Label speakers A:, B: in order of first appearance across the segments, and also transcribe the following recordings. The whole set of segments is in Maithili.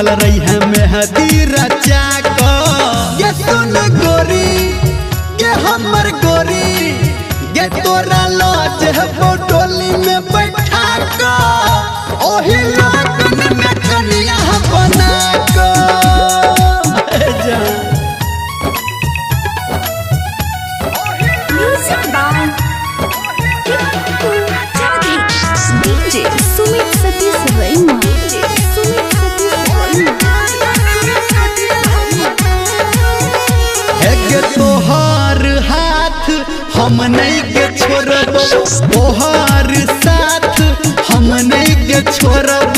A: बैठल रही है मेहदी रचा क। गे सुन गोरी गे हमर गोरी गे तोरा लज हेबो डोली में बैठा क ओही लगन में कनिया बना क। जा।
B: Music by Tipu Chaudhary. DJ Sumit Satish Raima. DJ Sumit Satish Raima.
A: हे गे तोहार हाथ हम नहीं के छोड़ब, तोहार साथ हम नहीं के छोड़ब।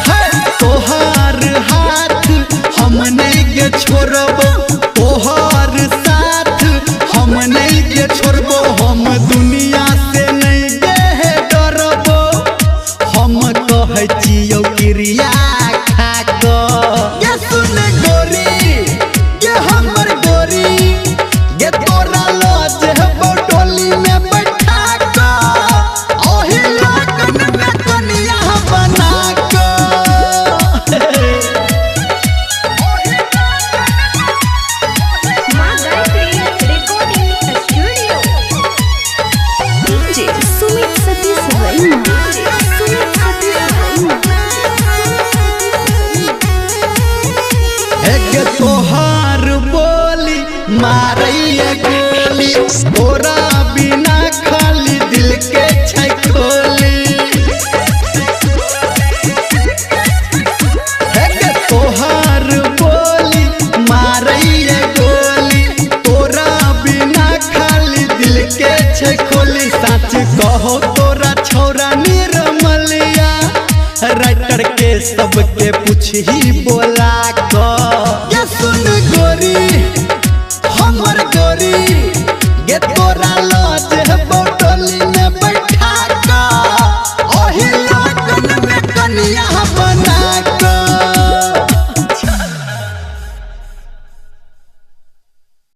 A: हे तोहार हाथ हम नहीं के छोड़ब, तोहार साथ हम नहीं के छोड़ब। हम दुनिया से नहीं गे डरब, हम कहै छियौ क्रिया खा क। गे सुन गोरी गे हमर गोरी गे तोरा लज हेबौ डोली में बैठा क ओही लगन में कनिया बना क।
B: माँ Gayatri Recording Studio. DJ Sumit Satish Raima. DJ Sumit Satish Raima.
A: एक तोहार बोली मारैया गोली, तोरा बिना खाली दिल के छै खोली। एक तोहार बोली मारैया गोली, तोरा बिना खाली दिल के छै खोली। सच कहो तोरा छौरा निर्मलिया, राइटर के सबके पूछही बोला क। गे सुन गोरी हमर गोरी गे तोरा लज हेबौ डोली में बैठा क ओही लगन में कनिया बना